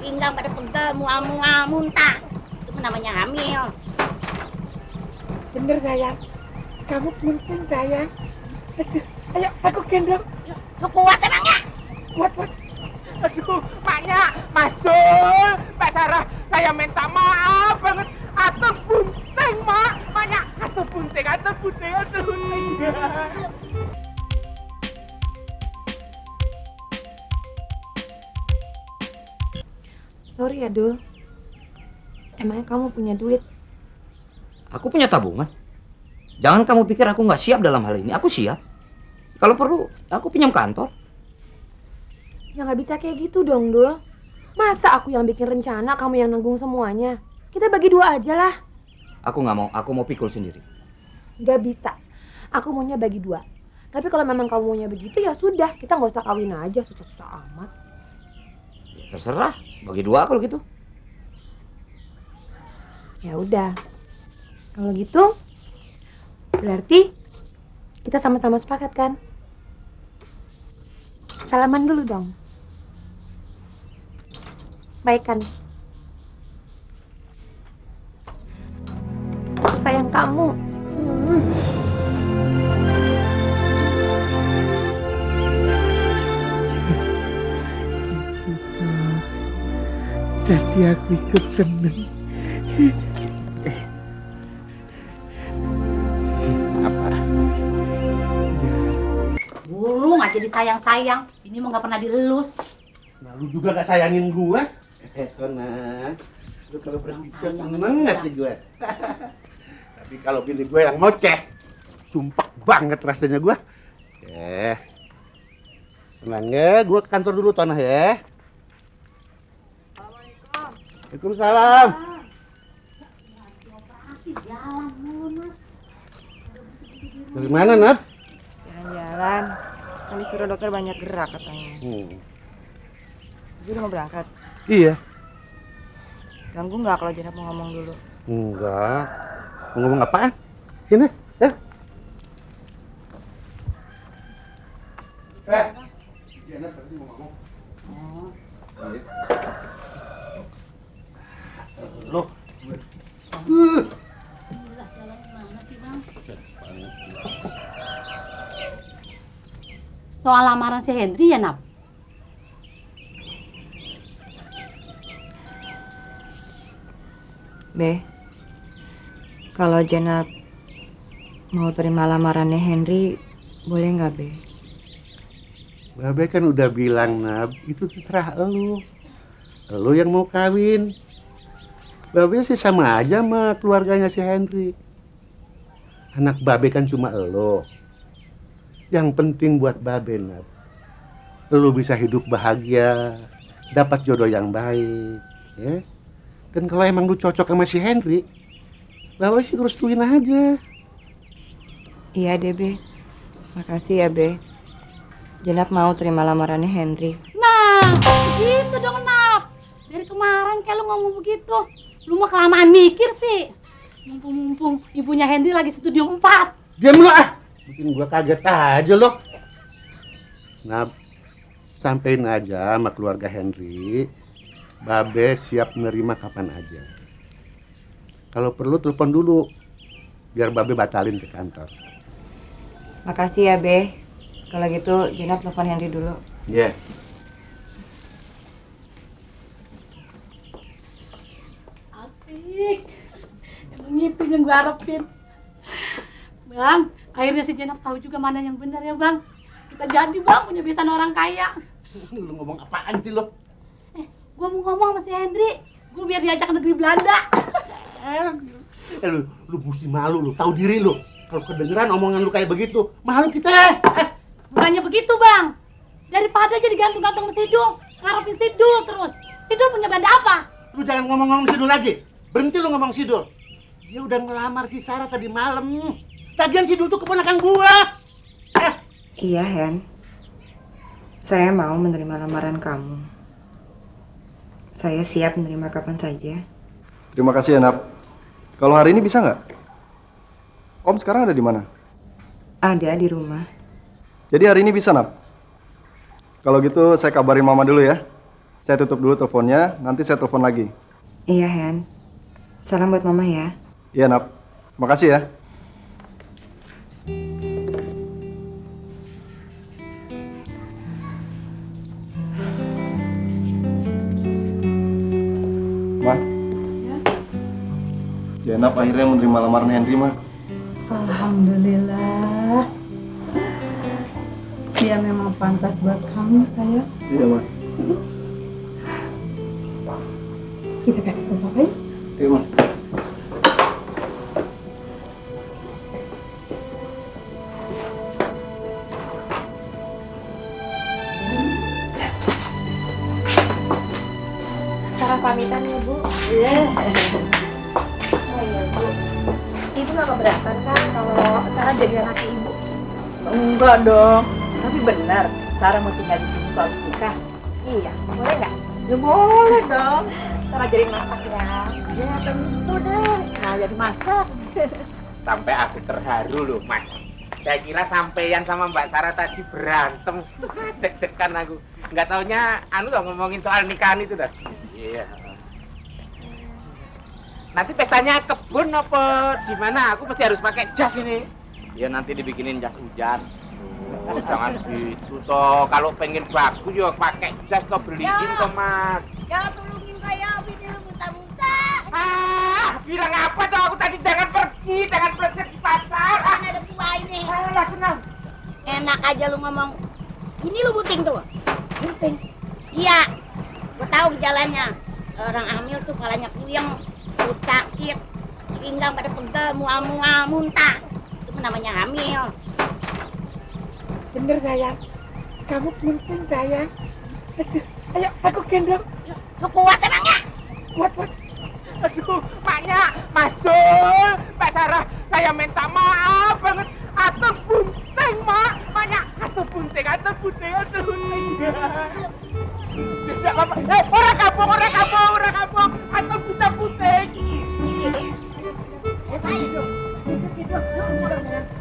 pinggang pada pegel, mual-mual, muntah. Itu namanya hamil. Bener sayang, kamu bunting sayang. Aduh, ayo aku gendong. Lu kuat emangnya? Kuat. Aduh, maknya, Mas Dul, Mbak Sarah, saya minta maaf banget. Atur bunting, Mak. Maknya, atur bunting. Sorry ya, Dul. Emangnya kamu punya duit? Aku punya tabungan. Jangan kamu pikir aku nggak siap dalam hal ini. Aku siap. Kalau perlu, aku pinjam kantor. Ya nggak bisa kayak gitu dong, Dul. Masa aku yang bikin rencana, kamu yang nanggung semuanya? Kita bagi dua aja lah. Aku nggak mau. Aku mau pikul sendiri. Nggak bisa. Aku maunya bagi dua. Tapi kalau memang kamu maunya begitu, ya sudah. Kita nggak usah kawin aja, susah-susah amat. Ya, terserah. Bagi dua kalau gitu. Ya udah. Kalau gitu, berarti kita sama-sama sepakat kan? Salaman dulu dong. Baik kan? Aku sayang kamu. Jadi aku ikut seneng. Apa? Burung aja disayang-sayang. Ini mah nggak pernah dielus. Nah, lu juga gak sayangin gue? Nah, lu kalau berbicara seneng hati gue. Tapi kalau bini gue yang ngoceh, sumpah banget rasanya gue. Tenang ya, gue ke kantor dulu Tanah ya. Waalaikumsalam. Dari mana, Nat? Jalan-jalan. Kan disuruh dokter banyak gerak katanya. Jadi udah mau berangkat. Iya. Ganggu nggak kalau Jenap mau ngomong dulu? Enggak. Mau ngomong apaan? Sini, ya. Jenap tadi mau ngomong. Iya. Loh. Jalan mana sih, Bang? Soal lamaran si Hendri ya, Nap? Be, kalau Jenap mau terima lamarannya Henry, boleh nggak Be? Babe kan udah bilang, Nab, itu terserah elu. Elu yang mau kawin. Babe sih sama aja sama keluarganya si Henry. Anak Babe kan cuma elu. Yang penting buat Babe, Nab, elu bisa hidup bahagia, dapat jodoh yang baik, ya. Dan kalau emang lu cocok sama si Henry, Babe sih restuin aja. Iya deh Be, makasih ya Be. Jenap mau terima lamarannya Henry. Nah, gitu dong, Nap. Dari kemarin kayak lu ngomong begitu. Lu mah kelamaan mikir sih. Mumpung ibunya Hendri lagi studio 4. Diam lu ah, bikin gua kaget aja lo. Nah, sampein aja sama keluarga Henry, Babe siap menerima kapan aja. Kalau perlu telepon dulu, biar Babe batalin ke kantor. Makasih ya Be. Kalau gitu Jenap telepon Henry dulu. Iya. Yeah. Asik. Emang itu yang gue harapin. Bang, akhirnya si Jenap tahu juga mana yang benar ya, Bang. Kita jadi, Bang, punya besan orang kaya. Lu ngomong apaan sih lo? Gue mau ngomong sama si Hendri. Gue biar diajak ke negeri Belanda. Lu mesti malu lu, tahu diri lu. Kalau kedengeran omongan lu kayak begitu, malu kita. Bukannya begitu, Bang. Daripada jadi gantung-gantung sama Sidul, ngarepin Sidul terus. Sidul punya banda apa? Lu jangan ngomong-ngomong Sidul lagi. Berhenti lu ngomong Sidul. Dia udah ngelamar si Sarah tadi malam. Lagian Sidul tuh keponakan gua. Iya Hen. Saya mau menerima lamaran kamu. Saya siap menerima kapan saja. Terima kasih ya, Nap. Kalau hari ini bisa nggak? Om sekarang ada di mana? Ada di rumah. Jadi hari ini bisa, Nap? Kalau gitu saya kabarin Mama dulu ya. Saya tutup dulu teleponnya, nanti saya telepon lagi. Iya, Hen. Salam buat Mama ya. Iya, Nap. Makasih ya. Ma. Jenap akhirnya menerima lamaran Henry, Ma. Alhamdulillah. Dia memang pantas buat kamu, sayang. Iya, Ma. Kita kasih tahu Papa ya. Iya, Ma. Sarah pamitan ya, Bu. Iya. Oh iya, Bu. Ibu nggak keberatan kan kalau Sarah jadi anak Ibu? Enggak dong, tapi benar Sarah mau tinggal di sini kalau nikah. Iya, boleh nggak? Ya boleh dong. Sarah jadi masak ya. Ya tentu deh. Nah jadi masak. Sampai aku terharu loh, Mas. Saya kira sampeyan sama Mbak Sarah tadi berantem. Deg-degan aku. Nggak taunya anu loh ngomongin soal nikahan itu dah. Iya. Nanti pestanya kebun apa di mana? Aku pasti harus pakai jas ini. Ya nanti dibikinin jas hujan. Oh, jangan gitu toh. Kalau pengen bagus ya pakai jas toh, beliin toh, Mas. Ya tolongin kayak bikin muntah-muntah. Ah, bilang apa toh? Aku tadi jangan pergi, jangan belajar di pasar. Ah, Ada buah ini. alah tenang. Enak aja lu ngomong. Ini lu buting tuh. Buting. Iya. Gua tahu gejalanya. Orang hamil tuh kepalanya puyeng, perut sakit, pinggang pada pegel, mual-mual, muntah. Itu namanya hamil. Bener sayang. Kamu bunting sayang. Aduh, ayo aku gendong. Lu kuat emangnya? Kuat. Aduh, maknya, Mas Dul, Mbak Sarah, saya minta maaf banget. Atur bunting, Mak. Maknya, atur bunting. Atur bunting. Tidak apa-apa. Orang kampung. Atur bunting. Ayo, hidup.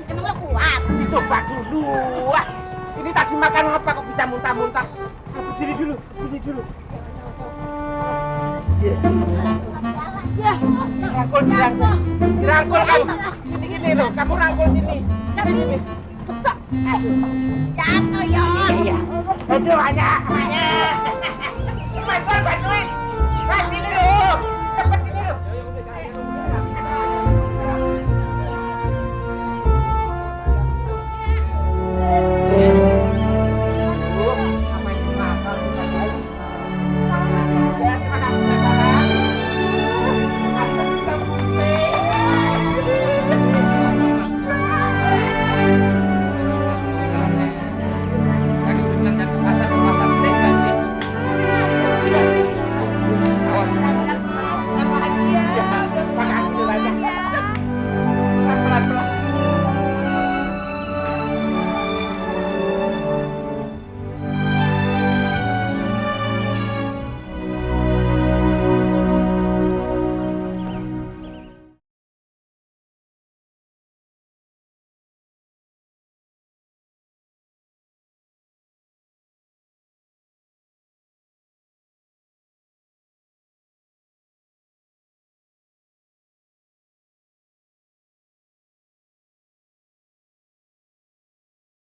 Emang lu kuat? Coba dulu. Wah, ini tadi makan apa kok bisa muntah-muntah? Berdiri dulu. Dirangkul kamu. Gini loh, kamu rangkul sini. Sini. Jatuh ya. Iya. Aduh, banyak. Mas, bantu